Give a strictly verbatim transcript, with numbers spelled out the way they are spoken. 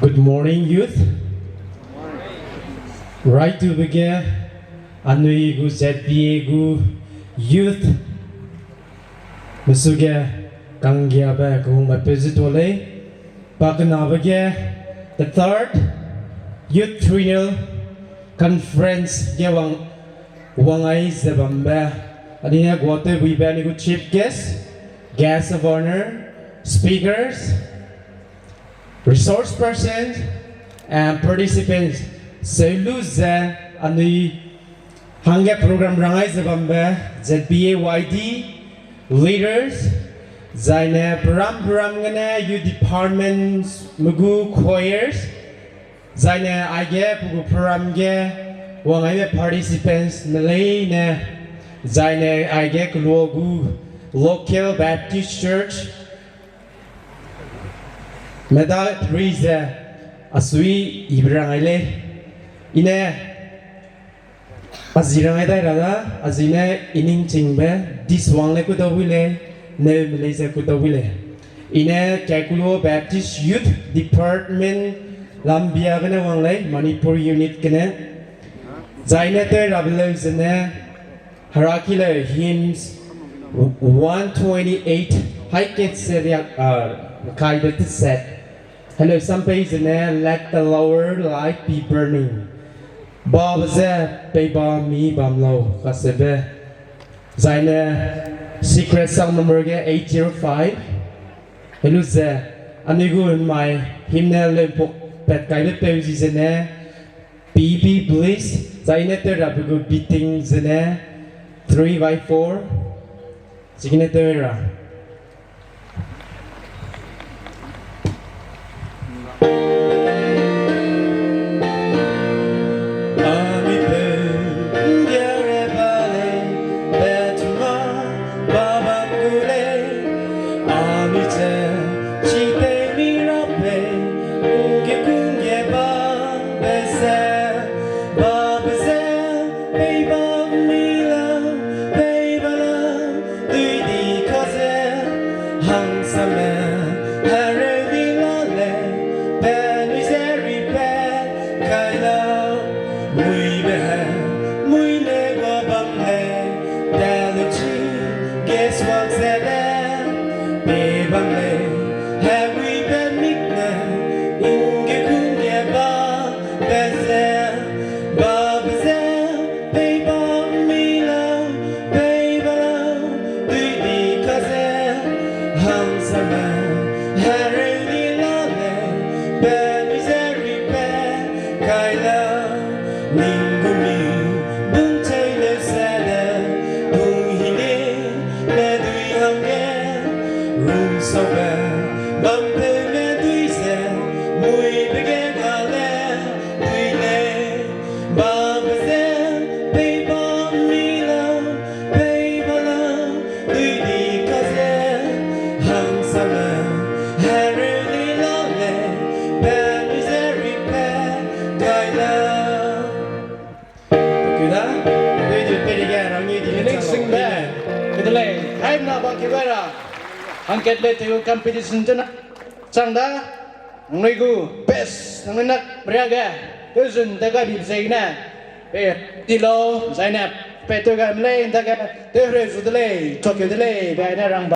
Good morning, youth. Right to begin, anui gu Z B A gu youth mesuge kanggiabe kehungbe peu zi tuâ lei. Pa kenabe ge the third Youth Triennial Conference ge wang, wang ai ze bambe, anui ne guatewbuibe anui gu chief guest, guest of honor, speakers, resource person and participants, seu lu ze anui hangge program rangai ze bambe, Z B A Y D leaders, zaine peram peram gene youth departments me gu choirs, zaine aige pe gu program ge wang aibe participants me leine, zaine aige kelua gu local Baptist Church, medal ri ze asui ibe rangai lei. I ne a zi rangai dai ra da, a zi ne i ningchingbe, Diswang le kudau wi lei, Neume lei ze kudau wi lei. I ne Kaikulo Baptist Youth Department Lambia gene wang lei, Manipur Unit gene. Zaine tew rabe leu zene, Heraki leu hymns one twenty-eight, hai ket se riak, ah, kaibe teset. Heleu sam pei zene, Let the Lord light be burning. Babe ze peiba mi bam lau kaseube. Zaine secret song number ge eight zero five. Helu ze, anui gu mai hymn ne leumpuk pat kaibe peu zi zene, P P please, zaine tew rabe gu beating zene, three by four. Chigene tew ra. Keda, dui dui peri ge rang ni di. Singbe, keda lei, haimna bang ki bai ra. Hangkat le teu competition zena. Chang da, nangnui gu best, nangnui nak ria ge, teu zun te ga di zai ne. Pe, di lau, zai ne, pe teu ga mle, nda ge, teu re zu de lei, chok de lei, be ne rang